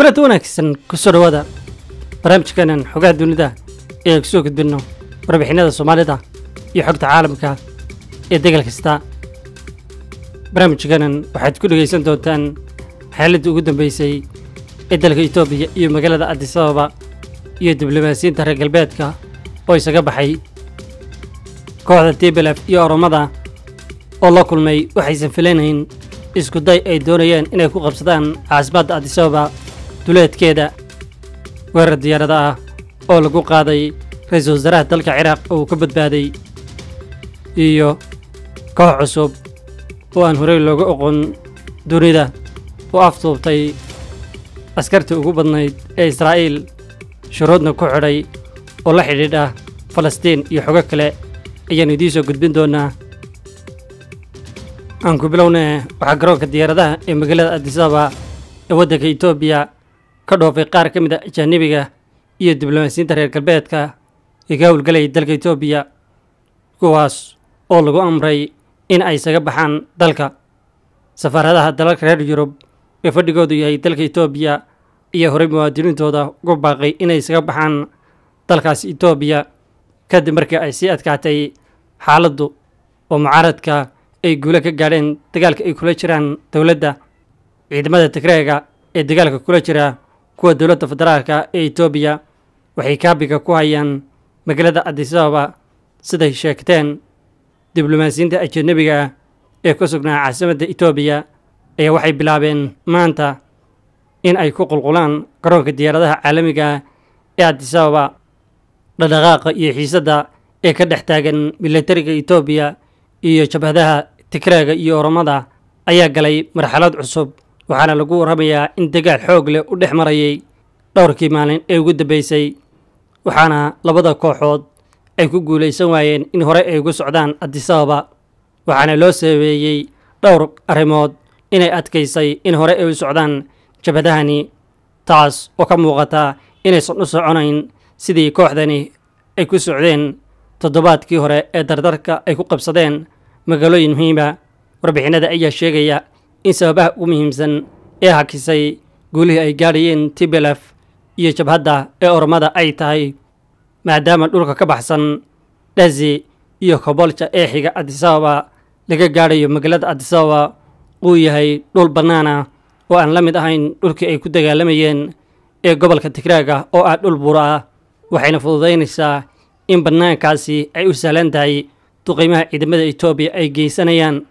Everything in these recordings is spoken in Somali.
Kulanti wanaagsan, kusoo dhawaada barnaamijkeenan xogaha dunida ee aan kusoo gudbinno warbixinada Soomaalida iyo xogta caalamka ee degal kasta. Barnaamijkeenan waxaad ku dhegaysan doontaan xaaladii ugu dambeysay ee dalka Itoobiya iyo magaalada Addis Ababa iyo diblomaasiyiinta reer galbeedka oo isaga baxay, kooxda TPLF iyo Oromada oo la kulmay waxaysan filanayn isku day ay doonayeen inay ku qabsadaan caasimadda Addis Ababa duleedkeeda, weerar diyaarada ah oo lagu qaaday ra-iisul wasaaraha dalka Ciraaq oo uu ka badbaaday, iyo koox cusub oo aan horey looga oqon dunida oo afduubtay askartii ugu badnayd ee Israa'iil, shuruudna ku xidhay oo la xidhiidha Falastiin iyo xogo kale ayaannu idiin soo gudbin doonaa. Aan ku bilowne, waxaa garoonka diyaaradaha ee magaalada Addis Ababa ee waddanka Itoobiya ka dhoofay qaar ka mid a ajaanibiga iyo diblomaasiyiinta reer galbeedka ee ka howlgalayay dalka Itoobiya, kuwaas oo lagu amray in ay isaga baxaan dalka. Safaaradaha dalalka reer Yurub ee fadhigoodu yahay dalka Itoobiya ayaa horey muwaadiniintooda ugu baaqay inay isaga baxaan dalkaasi Itoobiya kadib markii ay sii adkaatay xaaladdu oo mucaaradka ay guulo ka gaadheen dagaalka ay kula jiraan dowladda. Ciidamada Tigreega ee dagaalka kula jira kuwa dowladda federaalka ee Itoobiya waxay kaabiga ku hayaan magaalada Addis Ababa, siday sheegteen diblomaasiyiinta ajanabiga ah ee ku sugnaa caasimadda Itoobiya ayaa waxay bilaabeen maanta in ay ku qulqulaan garoonka diyaaradaha caalamiga ah ee Addis Ababa. Dhaqdhaqaaqa iyo xiisadda ee ka dhex taagan milatariga Itoobiya iyo jabhadaha Tigreega iyo Oromada ayaa galay marxalad cusub, waxaana lagu warramayaa in dagaal xoog leh u dhex marayay dhowrkii maalin ee ugu dambeysay, waxaana labada kooxood ay ku guulaysan waayeen in hore ay ugu socdaan Addis Ababa. Waxaana loo sabeeyey dhowr arrimood inay adkaysay in hore ay u socdaan jabhadahani, taas oo ka muuqata inaysan u soconayn sidii kooxdani ay ku socdeen toddobaadkii hore ee dardarka ay ku qabsadeen magaalooyin muhiima. Warbixinada ayaa sheegaya in sababaha ugu muhiimsan ee hakisay guulihii ay gaadhayeen TPLF iyo jabhadda ee Oromada ay tahay maadaama dhulka ka baxsan Dhazi iyo Kobolja ee xiga Addis Ababa laga gaadhayo magaalada Addis Ababa uu yahay dhul bannaan ah oo aan la mid ahayn dhulkii ay ku dagaalamayeen ee gobolka Tigraaga oo ah dhul buuro ah, waxayna fududaynaysaa in bannaankaasi ay u sahlan tahay duqeymaha ciidamada Itoobiya ay geysanayaan,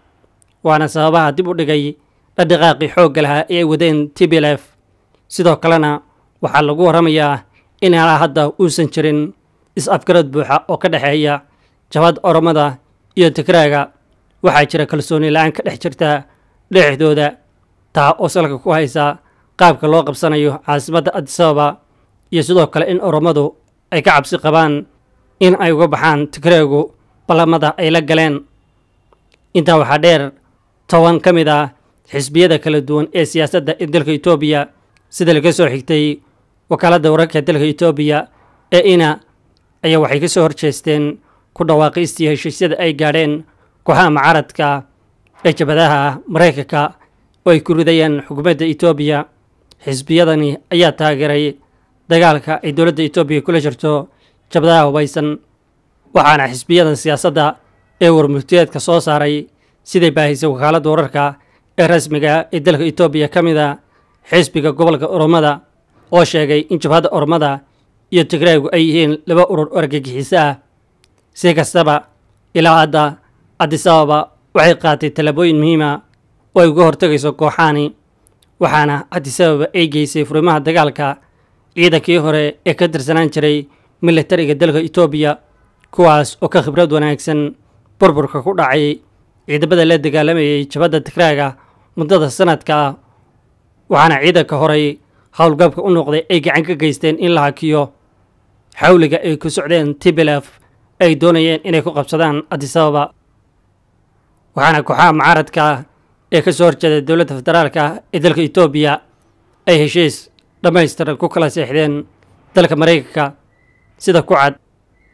waana sababaha dib u dhigay dhadhaqaaqii xoogga lahaa ee ay wadeen TPLF. Sidoo kalena waxaa lagu warramayaa in halaa hadda uusan jirin is-afgarad buuxa oo ka dhexeeya jabhad Oromada iyo Tigraaga. Waxaa jira kalsooni la-aan ka dhex jirta dhexdooda, taa oo salka ku haysa qaabka loo qabsanayo caasimadda Addis Ababa iyo sidoo kale in Oromadu ay ka cabsi qabaan in ay uga baxaan Tigreegu ballamada ay la galeen. Intaa waxaa dheer, 10 ka mid ah xisbiyada kala duwan ee siyaasadda ee dalka Itoobiya, sida laga soo xigtay wakaaladda wararka dalka Itoobiya ee INA, ayaa waxay ka soo horjeesteen ku dhawaaqiistii heshiisyada ay gaadheen kooxaha mucaaradka ee jabhadaha Maraykanka oo ay ku ridayaan xukuumadda Itoobiya. Xisbiyadani ayaa taageeray dagaalka ay dowladda Itoobiya kula jirto jabhadaha hubaysan, waxaana xisbiyadan siyaasadda ee warmurtiyeedka soo saaray, siday baahisay wakaaladda wararka ee rasmiga ee dalka Itoobiya, ka mid a xisbiga gobolka Oromada oo sheegay in jabhadda Oromada iyo Tigreegu ay yihiin laba urur oo argagixiso ah. Si kastaba, ilaa hadda Addis Ababa waxay qaatay tallaabooyin muhiima oo ay uga hortagayso kooxaani, waxaana Addis Ababa ay geysay furimaha dagaalka ciidankii hore ee ka tirsanaan jiray milatariga dalka Itoobiya, kuwaas oo ka khibrad wanaagsan burburka ku dhacay ciidamada la dagaalamayay jabhadda Tigraaga muddada sanadka ah, waxaana ciidanka horey howlgabka u noqday ay gacan ka geysteen in la hakiyo xawliga ay ku socdeen TPLF ay doonayeen inay ku qabsadaan Addis Ababa. Waxaana kooxaha mucaaradka ee ka soo horjeeda dowladda federaalka ee dalka Itoobiya ay heshiis dhammaystiran ku kala seexdeen dalka Maraykanka. Sida ku cad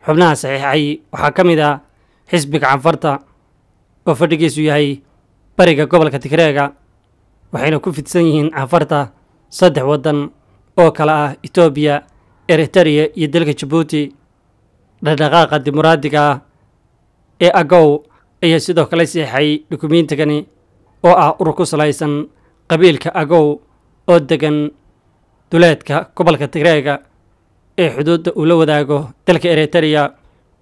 xubnaha saxiixay waxaa ka mid ah xisbiga Canfarta oo fadhigiisu yahay bariga gobolka Tigreega, waxayna ku fidsan yihiin Canfarta 3 waddan oo kala ah Itoobiya, Eritrea iyo dalka Jabuuti. Dhaqdhaqaaqa dimuqraadiga ah ee Agow ayaa sidoo kale saxiixay dukumiintigani oo ah urur ku salaysan qabiilka Agow oo degan duleedka gobolka Tigreega ee xuduudda uu la wadaago dalka Eritrea,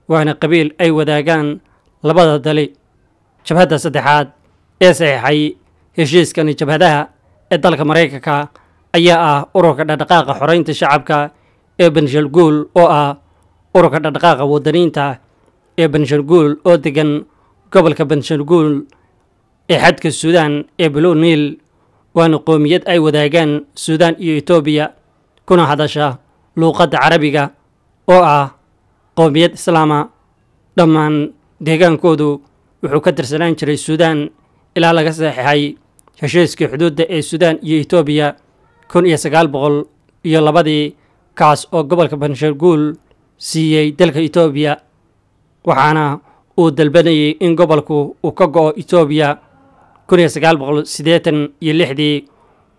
waana qabiil ay wadaagaan labada dali. Jabhadda saddexaad ee saxiixay heshiiskani jabhadaha ee dalka Maraykanka ayaa ah ururka dhaqdhaqaaqa xoreynta shacabka ee Benshangul oo ah ururka dhaqdhaqaaqa wadaniinta ee Benshangul oo degan gobolka Benshangul ee xadka Suudaan ee Blue Nile, waana qoomiyad ay wadaagaan Suudaan iyo Itoobiya, kuna hadasha luuqadda Carabiga oo ah qoomiyad Islaama. Dhammaan deegaankoodu wuxuu ka tirsanaan jiray Suudaan ilaa laga saxiixay heshiiskii xuduudda ee Suudaan iyo Itoobiya 1902-dii, kaas oo gobolka Benshangul siiyey dalka Itoobiya, waxaana uu dalbanayay in gobolku uu ka go'o Itoobiya. 1986-dii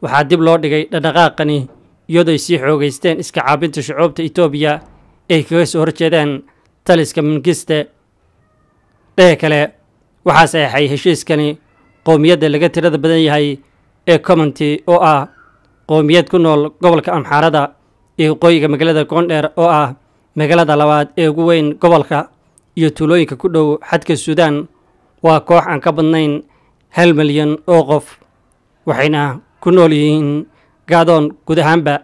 waxaa dib loo dhigay dhaqdhaqaaqani iyadoo ay sii xoogeysteen iska caabinta shucuubta Itoobiya ay kaga soo horjeedaan taliska Mingiste. Dhanka kale waxaa saxiixay heshiiskani qowmiyadda laga tirada badan yahay ee Commonty oo ah qowmiyad ku nool gobolka Amxaarada iyo waqooyiga magaalada Gondheer oo ah magaalada labaad ee ugu weyn gobolka iyo tuulooyinka ku dhow xadka Suudaan. Waa koox aan ka badnayn 1 milyan oo qof, waxayna ku nool yihiin gaadoon guud ahaanba,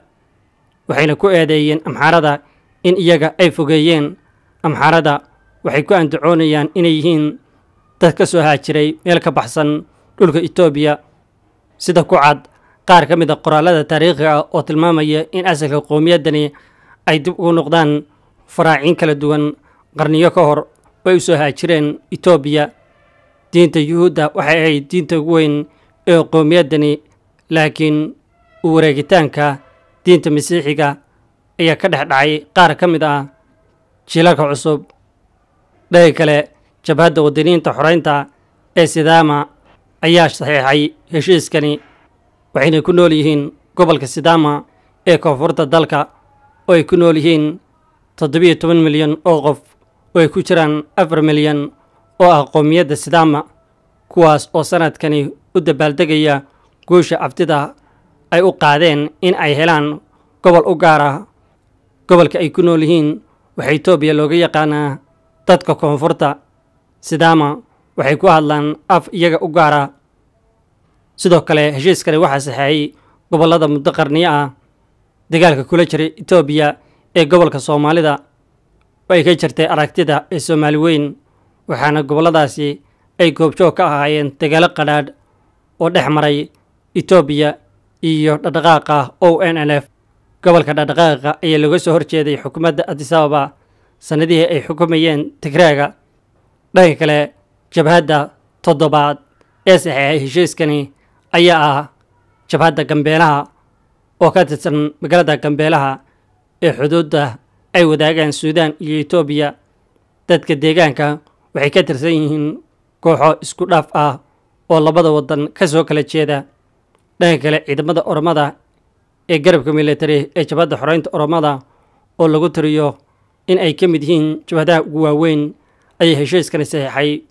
waxayna ku eedeeyeen Amxaarada in iyaga ay fogeeyeen. Amxaarada waxay ku andacoonayaan inay yihiin dad ka soo haajiray meel ka baxsan dhulka Itoobiya, sida ku cad qaar ka mid a qoraallada taariikhiga ah oo tilmaamaya in asalka qowmiyaddani ay dib ugu noqdaan faraaciin kala duwan qarniyo ka hor oo ay u soo haajireen Itoobiya. Diinta Yuhuudda waxay ahayd diinta ugu weyn ee qowmiyaddani, laakiin u wareegitaanka diinta Masiixiga ayaa ka dhex dhacay qaar ka mid ah jiilalka cusub. Dhanka kale jabhadda wadaniinta xoreynta ee Sidaama ayaa saxiixay heshiiskani, waxayna ku nool yihiin gobolka Sidaama ee koonfurta dalka oo ay ku nool yihiin 17 milyan oo qof oo ay ku jiraan 4 milyan oo ah qowmiyadda Sidaama, kuwaas oo sanadkani u dabaaldegaya guusha aftida ay u qaadeen in ay helaan gobol u gaar ah. Gobolka ay ku nool yihiin waxaa Itoobiya looga yaqaanaa dadka koonfurta. Sidaama waxay ku hadlaan af iyaga u gaar ah. Sidoo kale heshiiskani waxaa saxeexay gobollada muddo qarniyo ah dagaalka kula jiray Itoobiya ee gobolka Soomaalida oo ay ka jirtay aragtida ee Soomaali weyn, waxaana gobolladaasi ay goobjoog ka ahaayeen dagaalo qadhaadh oo dhex maray Itoobiya iyo dhaqdhaqaaqa ONLF. Gobolka dhaqdhaqaaqa ayaa looga soo horjeeday xukuumadda Addis Ababa sanadihii ay xukumayeen Tigreega. Dhanka kale jabhadda toddobaad ee saxeexay heshiiskani ayaa ah jabhadda Gambeelaha oo ka tirsan magaalada Gambeelaha ee xuduudda ay wadaagaan Suudaan iyo Itoobiya. Dadka deegaanka waxay ka tirsan yihiin kooxo isku dhaaf ah oo labada waddan ka soo kala jeeda. Dhanka kale ciidamada Oromada ee garabka military ee jabhadda xoreynta Oromada oo lagu tiriyo in ay ka mid yihiin jabhadaha ugu waaweyn ayay heshiiskani saxiixay,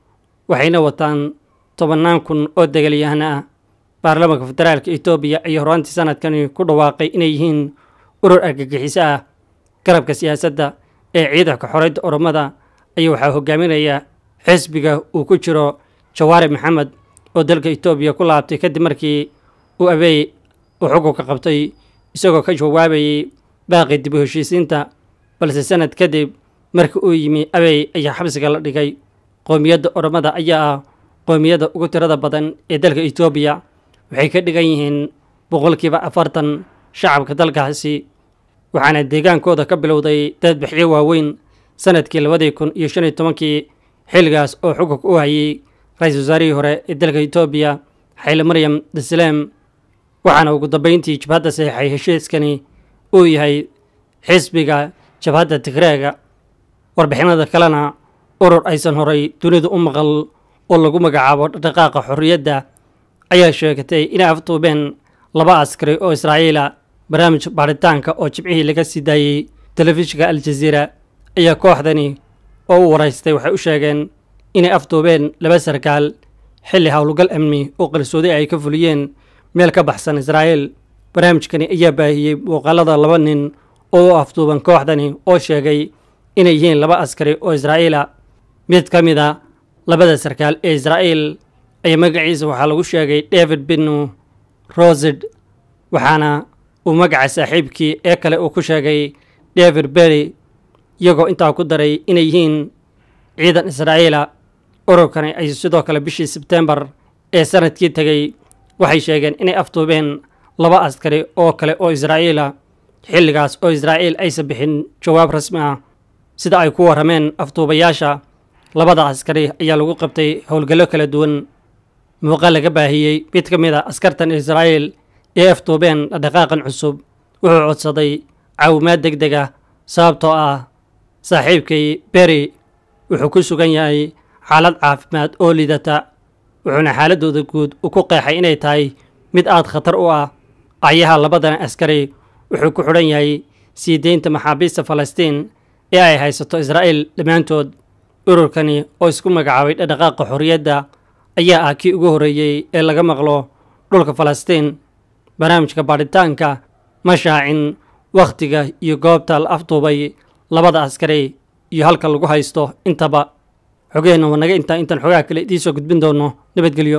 waxayna wataan 10,000 oo dagaalyahano ah. Baarlamaanka federaalka Itoobiya ayaa horaantii sanadkani ku dhawaaqay inay yihiin urur argagixiso ah. Garabka siyaasadda ee ciidanka xoreynta Oromada ayaa waxaa hogaaminaya xisbiga uu ku jiro Jawaari Maxamed oo dalka Itoobiya ku laabtay kadib markii uu Abiy uu xukunka qabtay, isagoo ka jawaabayay baaqii dib u heshiisiinta. Balse sanad kadib markii uu yimi Abiy ayaa xabsiga la dhigay. Qowmiyadda Oromada ayaa ah qowmiyadda ugu tirada badan ee dalka Itoobiya, waxay ka dhigan yihiin 40% shacabka dalkaasi, waxaana deegaankooda ka bilowday dadbaxyo waaweyn sanadkii 2015-kii, xilligaas oo xukunka u hayay ra-iisul wasaarihii hore ee dalka Itoobiya Xayle Maryam Desalegn. Waxaana ugu dambeyntii jabhadda saxiixay heshiiskani uu yahay xisbiga jabhadda Tigreega. Warbixinada kalena urur aysan horay dunidu u maqal oo lagu magacaabo dhaqdhaqaaqa xorriyadda ayaa sheegatay inay afduubeen 2 askari oo Israa'iila. Barnaamij baaritaanka oo Jimcihii laga sii daayey telefishinka Aljaziira ayaa kooxdani oo u waraystay waxay u sheegeen inay afduubeen 2 sarkaal xilli howlgal amni oo qarsoodi ay ka fuliyeen meel ka baxsan Israa'iil. Barnaamijkani ayaa baahiyey muuqaalada 2 nin oo u afduuban kooxdani oo sheegay inay yihiin 2 askari oo Israa'iila. Mid ka mid a labada sarkaal ee Israa'iil ayaa magaciisa waxaa lagu sheegay David Binu Rosid, waxaana uu magaca saaxiibkii ee kale uu ku sheegay David Berry, iyagoo intaa ku daray inay yihiin ciidan Israa'iila. Ururkani ay sidoo kale bishii Sebtembar ee sanadkii tegay waxay sheegeen inay afduubeen 2 askari oo kale oo Israa'iila, xilligaas oo Israa'iil aysan bixin jawaab rasmi ah. Sida ay ku warrameen afduubayaasha, labada askari ayaa lagu qabtay howlgallo kala duwan. Muuqaal laga baahiyey mid ka mid a askartan Israa'iil ee afduubeen dhaqdhaqaaqan cusub wuxuu codsaday caawimaad degdeg ah, sababtoo ah saaxiibkay Berry wuxuu ku sugan yahay xaalad caafimaad oo liidata, wuxuuna xaaladooda guud u ku qeexay inay tahay mid aad khatar u ah. Ayaha labadan askari wuxuu ku xidhan yahay sii deynta maxaabiista Falastiin ee ay haysato Israa'iil dhammaantood. Ururkani oo isku magacaabay dhaqdhaqaaqa xorriyadda ayaa ah kii ugu horreeyey ee laga maqlo dhulka Falastiin. Barnaamijka baadhitaanka ma shaacin wakhtiga iyo goobta la afduubay labada askari iyo halka lagu haysto intaba. Xogeenna waa naga intaan xogaha kale idiin soo gudbin doono. Nabadgelyo.